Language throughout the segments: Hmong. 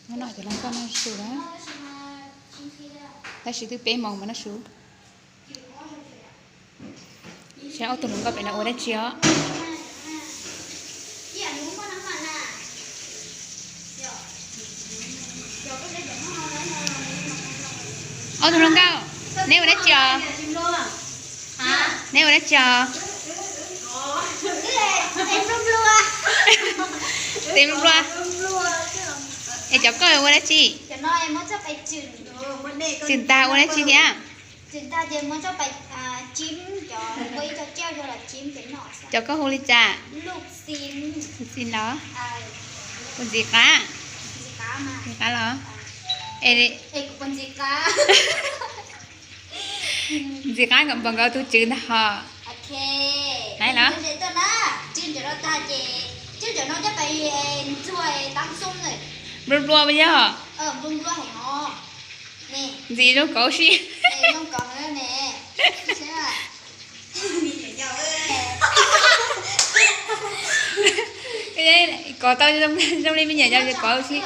Hnub no cov hluas nkauj noj su na, tab sis twb peb moos mas noj su. Saib ob tug hluas nkauj pem no ua dab tsi os. Ob tug hluas nkauj, neb ua dab tsi os? Neb ua dab tsi os? Tes nplua. Es cov koj ua dab tsi? Tsis ntag ua dab tsi thiab? Cov koj hu li cas? Xin los? Puas ntxim qab? Ntxim qab los? Es ntxim qab kom npaum nkaus tus tswv ntag hos. Nai los? Nplua nplua yog. Ntxim zoo kauv si. Kov tau zoo li me nyuam yaus kov si.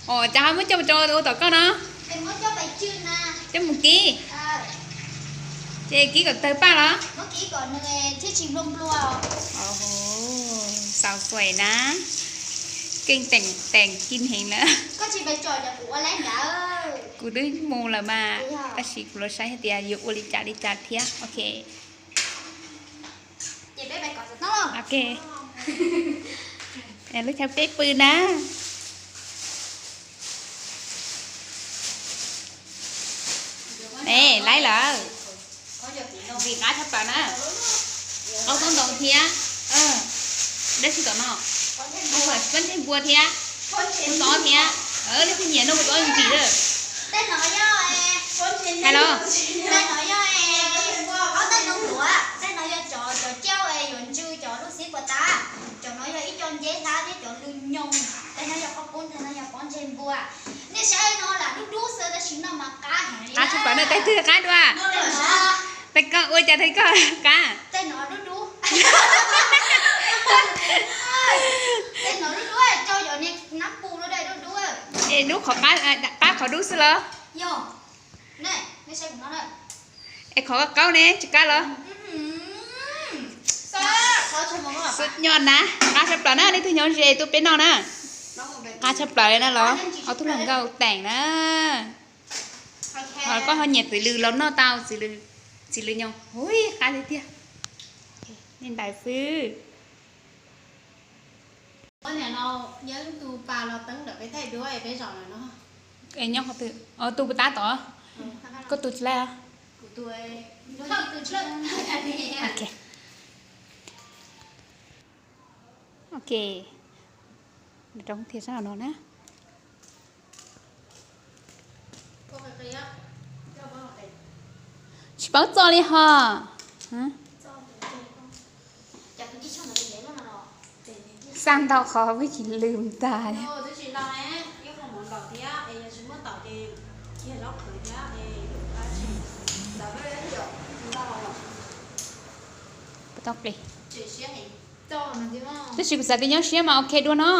Os, cas ho muab coj mus rau ua tom koj no? Coj mus kib. Ces kib kom tawg paj los? Xaus xuaim na, keej teem teem kib heev na. Kuv twb mus lawm mas, tab sis kuv los saib hais tias yuav ua li cas li cas thiab. Ok. Lub chaw peb pw na. Laib lawm. Ntxim qab tshaj plaws na. Qaub toob ntoo thiab. Dab tsi tom no? Pob ntseg npua thiab. Pob txob thiab. Leej twg nyiam noj pob txob ntsim lawm. Hais los. Tej no yog cov cauj yuav ntsw cov lub xib puas tab, cov no yog ib co nceb hlab thiab cov lw nyoos. Tej no yog qhov qub, tej no yog pob ntseg npua. Nej saib no lam dub dub xwb tab sis noj mas qab heev li. Qab tshaj plaws na, tej twg qab dua? Tej koj ua cas tej koj qab? Tej no dub dub. Tej no dub dub, cauj yuav niag nab pu dub dub. Es dub qhov qab, qab qhov dub xwb los? Yog. Es qhov qaub ne tsis qab los? Xub nyob na, qab tshaj plaws na, leej twg nyob ze tuaj peb noj na. Qab txhaj plaws li na los, ob tug hluas nkauj teem na. Ho koj ho nyiam txiv lws los noj tau, txiv lws nyoos, ui qab li tiag. Li ntawd xwb. Nyob qhov twg? Tus puas tab tod? Koj tus tsis laij? Ok, roob thiab sab no na. Tsis paub txoj li ho. Xaj ntau qhov peb tsis lwm ntag. Tab sis kuv xav tias nyob siab mas ok dua no.